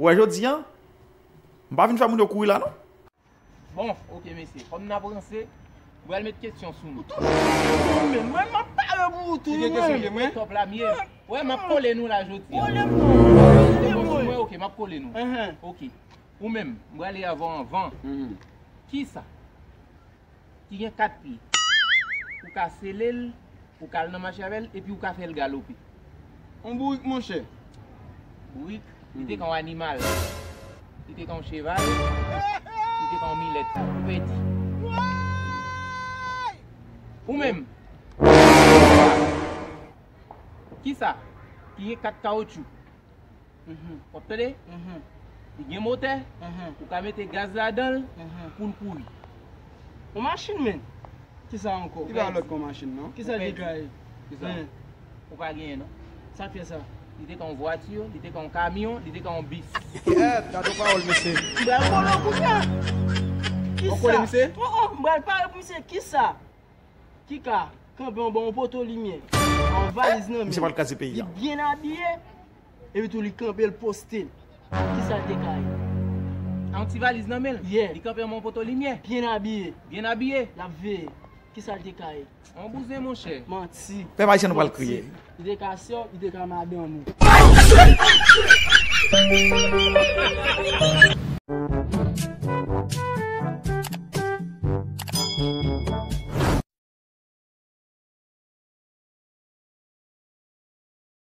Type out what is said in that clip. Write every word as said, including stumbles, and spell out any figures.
Ou wè jodi a, m pa vin fè moun yo kouri la non. Bon, oke mesye, kòm n ap ranse, m pral met kesyon sou nou. Ou toujou kouri menm, mwen m ap pale pou ou tou. Ki gen kesyon pou mwen? Top la m ye. Wè, m ap kole nou la jodi a. Kole m non. Se bon sou mwen, oke, m ap kole nou. Oke. Ou menm, m prale avè w anvan. Kisa ki gen kat pye? Ou ka sele l, ou ka al nan mache avè l, epi ou ka fè l galope. Yon bourik, monchè. Bourik, li te ka yon animal. Li te ka yon cheval. Li te ka yon milèt. Ou pèdi. Ou menm. Kisa ki gen kat kawotchou? W ap tande? Li gen motè, ou ka mete gaz ladan l pou l kouri. Yon machin, men. Kisa ankò? Li pa lòt kon machin, non. Kisa l deklare? Kisa? Ou pa genyen, non. Sa k fè sa? Li te ka yon vwati, li te ka yon kamyon, li te ka yon bis. Kèt, gade yon pawòl, mesye. M pral kole w kounye a. Kisa? Ou kole misye? Oh, oh, m pral pale pou misye. Kisa ki ka kanpe anba yon poto limyè, yon valiz nan men l, li byen abiye, epi tou li kanpe, l poste l. Kisa l te ka ye? Yon ti valiz nan men l? Yeah. Li kanpe anba yon poto limyè? Byen abiye. Byen abiye? L ap veye. Kisa l te ka ye? Yon bouzen, monchè. Manti. Pèp ayisyen, nou pral kriye. Li te ka sè w, li te ka madanm ou.